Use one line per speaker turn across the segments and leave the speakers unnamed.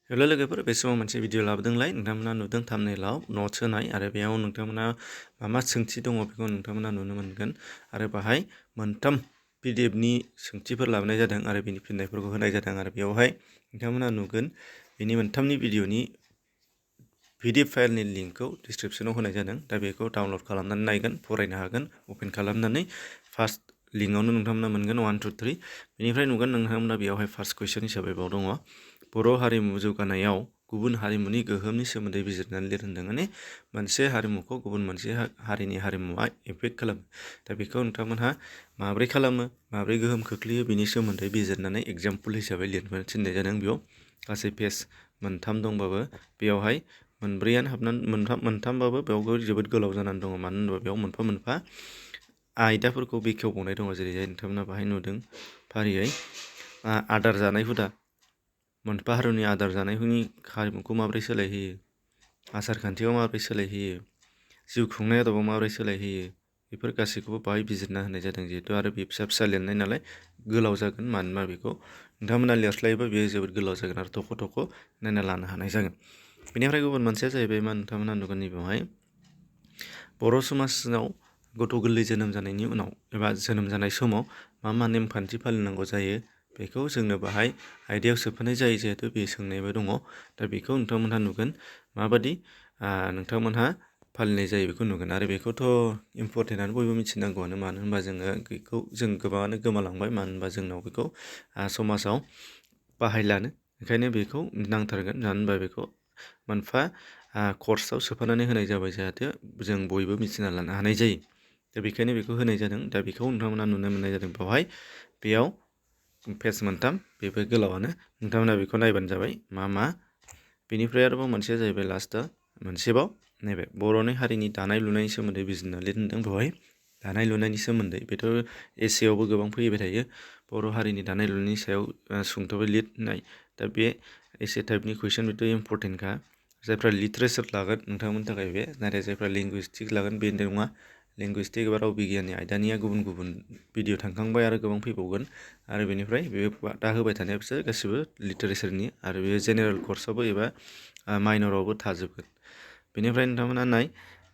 Hello लोगोफोर, बे समाव मोनसे भिडिअ लाबोदोंलाय। नोंथांमोना नुदों थाम्बनेइलाव नट्स होनाय आरो बेयाव नोंथांमोना मा सोंथि दङ बेखौ नोंथांमोना नुनो मोनगोन आरो बाहाय मोनथाम पिडिएफनि सोंथिफोर लाबोनाय जादों आरो बेनि फिननायफोरखौ होनाय जादों आरो बेयावहाय नोंथांमोना नुगोन बेनि मोनथामनि भिडिअनि पिडिएफ फाइलनि लिंकखौ डिसक्रिप्शनाव होनाय जादों। दा बेखौ डाउनलड खालामनानै नायगोन, फरायनो हागोन। अपेन खालामनानै फार्स्ट लिंकआवनो नोंथांमोना मोनगोन 1, 2, 3। बेनिफ्राय नुगोन नोंथांमोना बेयावहाय फार्स्ट कुइसन हिसाबै बाव दङ बर' हारिमु जौगानायाव गुबुन हारिमुनि गोहोमनि सोमोन्दै बिजिरनानै लिर होनदों। माने मोनसे हारिमुखौ गुबुन मोनसे हारिनि हारिमुआ इफेक्ट खालामो। दा बेखौ नोंथांमोनहा माब्रै खालामो, माब्रै गोहोम खोख्लैयो बेनि सोमोन्दै बिजिरनानै एग्जाम्पल हिसाबै लिरनो थिननाय जादों। बेयाव गासै पेज मोनथाम दंबाबो बेयावहाय मोनब्रैयानो हाबनानै मोनथामबाबो बेयाव जोबोद गोलाव जानानै दङ। मानो होनोबा बेयाव मोनफा मोनफा आयदाफोरखौ बेखेवबावनाय दङ। जेरैहाय नोंथांमोना बाहाय नुदों फारियै आदार जानाय हुदा, मोनफा हारिनि आदार जानायनि हारिमुखौ माबोरै सोलायहोयो, आसार खान्थियाव माबोरै सोलायहोयो, जिउ खुंनाय आदबाव माबोरै सोलायहोयो, बेफोर गासैखौबो बाहाय बिजिरना होनाय जादों। जिहेतु आरो बे फिसा फिसा लिरनाय नालाय गोलाव जागोन। मानोना बेखौ नोंथांमोना लिरस्लायोबा बेयो जोबोद गोलाव जागोन आरो थख' थख' नायना लानो हानाय जागोन। बेनिफ्राय गुबुन मोनसेया जाहैबाय मा नोंथांमोना नुगोन नैबेवहाय बर' समाजाव गथ' गोरलै जोनोम जानायनि उनाव एबा जोनोम जानाय समाव मा नेमखान्थि फालिनांगौ जायो बेखौ जोंनो बाहाय आयदायाव सोफानाय जायो। जिहेतु बे सोंनायबो दङ। दा बेखौ नोंथांमोनहा नुगोन माबादि नोंथांमोनहा फालिनाय जायो बेखौ नुगोन। आरो बेखौथ' इम्परटेन्टआनो बयबो मिथिनांगौआनो। मानो होनबा बेखौ जों गोबाङानो गोमालांबाय। मानो होनबा जोंनाव बेखौ समाजाव बाहायलानो। ओंखायनो बेखौ नांथारगोन। मानो होनबा बेखौ मोनफा कर्सआव सोफानानै होनाय जाबाय जाहाथे जों बयबो मिथिना लानो हानाय जायो। दा बेखायनो बेखौ होनाय जादों। दा बेखौ नोंथांमोना नुनो मोननाय जादों। बेयाव पेज मोनथाम, बेबो गोलावानो। नोंथांमोना बेखौ नायबानो जाबाय मा। बेनिफ्राय आरोबाव मोनसेया जाहैबाय लास्टआ मोनसेबाव नैबे बर'नि हारिनि दानाय लुनायनि सोमोन्दै बिजिरना लिर होनदों। बेवहाय दानाय लुनायनि सोमोन्दै बेथ' एसेआवबो गोबां फैबाय थायो। बर' हारिनि दानाय लुनायनि सायाव सुंथाबै लिर होननाय। दा बे एसे टाइपनि कुइसन, बेथ' इम्परटेन्टखा। जायफ्रा लिटारेचार लागोन नोंथांमोननि थाखाय बे, नाथाय जायफ्रा लिंगुइस्टिक लागोन बे नङा। लिंगुइस्टिक एबा राव बिगियाननि आयदानिया गुबुन गुबुन भिडिअ थांखांबाय आरो गोबां फैबावगोन। आरो बेनिफ्राय बे दा होबाय थानाया बिसोर गासिबो लिटारेचारनि आरो बे जेनेरेल कर्सआवबो एबा माइनरावबो थाजोबगोन। बेनिफ्राय नोंथांमोना नाय,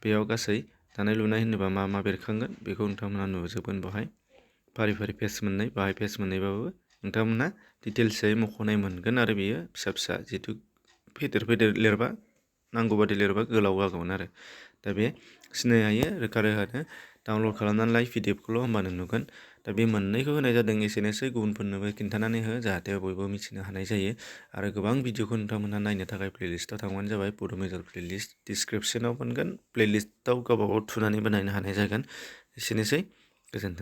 बेयाव गासै दानाय लुनाय होनोबा मा बेरखांगोन बेखौ नोंथांमोना नुजोबगोन। बेवहाय फारि फारि पेज मोननै, बाहाय पेज मोननैबाबो नोंथांमोना डिटेल्सयै मख'नाय मोनगोन। आरो बेयो फिसा फिसा जिहेतु फेदेर लिरबा, नांगौ बादि लिरबा गोलाव जागौमोन आरो। दा बे सिनाय हायो रोखा रोखानो डाउनलड खालामनानै लाय पिडिएफखौल' होमबानो नुगोन। दा बे मोननैखौ होनाय जादों। एसेनोसै गुबुनफोरनोबो खिन्थानानै हो जाहाथे बयबो मिथिनो हानाय जायो। आरो गोबां भिडिअखौ नोंथांमोनहा नायनो थाखाय प्लेलिस्टआव थांबानो जाबाय। बड' मेजर प्लेलिस्ट डिसक्रिपसनाव मोनगोन। प्लेलिस्टआव गावबा गाव थुनानैबो नायनो हानाय जागोन। एसेनोसै, गोजोन्थों।